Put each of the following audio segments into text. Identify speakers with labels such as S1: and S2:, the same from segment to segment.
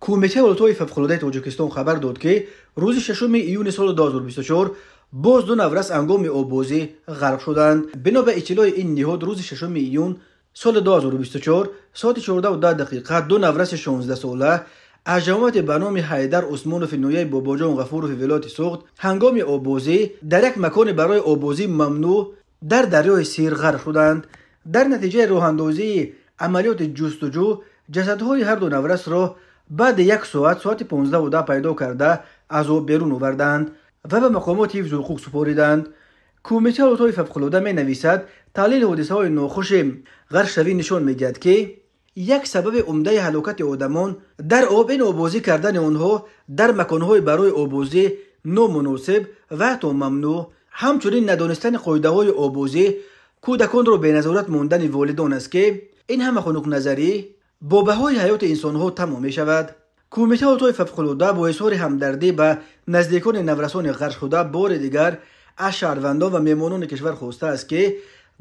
S1: Кумитаи ҳолатҳои фавқулодаи Тоҷикистон хабар дод, ки рӯзи 6 июни соли 2024 боз ду наврас ҳангоми оббозӣ ғарқ шуданд. Бино ба иттилои ин ниҳод, рӯзи 6 июн соли 2024 соати 14:10 ду навраси 16сола аз ҷамоати ба номи Ҳайдар Усмонови ноҳияи Бобоҷон Ғафурови вилояти Суғд ҳангоми оббозӣ дар як макони барои оббозӣ мамнӯъ дар дарёи Сир ғарқ шуданд. Дар натиҷаи роҳандозии амалиёти ҷустуҷӯ ҷасадҳои ҳарду наврасро баъди як соат, соати 15:10 пайдо карда, аз об берун оварданд ва ба мақомоти ҳифзи ҳуқуқ супориданд. Кумитаи ҳолатҳои фавқулода менависад, таҳлили ҳодисаҳои нохуши ғарқшавӣ нишон медиҳад, ки як сабаби умдаи ҳалокати одамон дар об ин оббозӣ кардани онҳо дар маконҳои барои оббозӣ номуносиб ва ҳатто мамнӯъ, ҳамчунин надонистани қоидаҳои оббозӣ, кӯдаконро беназорат мондани волидон аст, ки ин ҳама хунукназарӣ бо баҳои ҳаёти инсонҳо тамом мешавад. Кумитаи ҳолатҳои фавқулода бо изҳори ҳамдардӣ ба наздикони наврасони ғарқшуда бори дигар аз шаҳрвандон ва меҳмонони кишвар хостааст, ки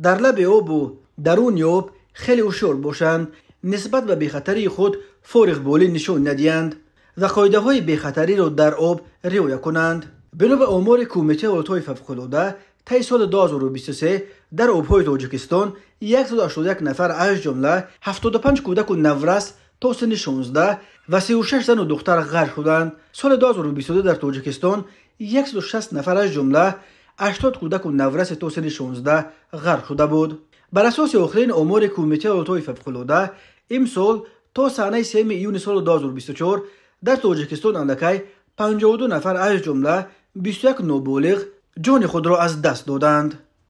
S1: дар лаби обу даруни об хеле ҳушёр бошанд, нисбат ба бехатарии худ фориғболӣ нишон надиҳанд ва қоидаҳои бехатариро дар об риоя кунанд. Бино ба омори Кумитаи ҳолатҳои фавқулода, таи соли 2023 дар обҳои Тоҷикистон 181 нафар, аз ҷумла 75 кӯдаку наврас то синни 16 ва 36 зану духтар ғарқ шуданд. Соли 2022 дар Тоҷикистон 160 нафар, аз ҷумла 80 кӯдаку навраси то синни 16 ғарқ шуда буд. Бар асоси охирин омори Кумитаи ҳолатҳои фавқулода, имсол то санаи 3 июни соли 2024 дар Тоҷикистон аллакай 52 нафар, аз ҷумла 21 ноболиғ ҷони худро аз даст доданд.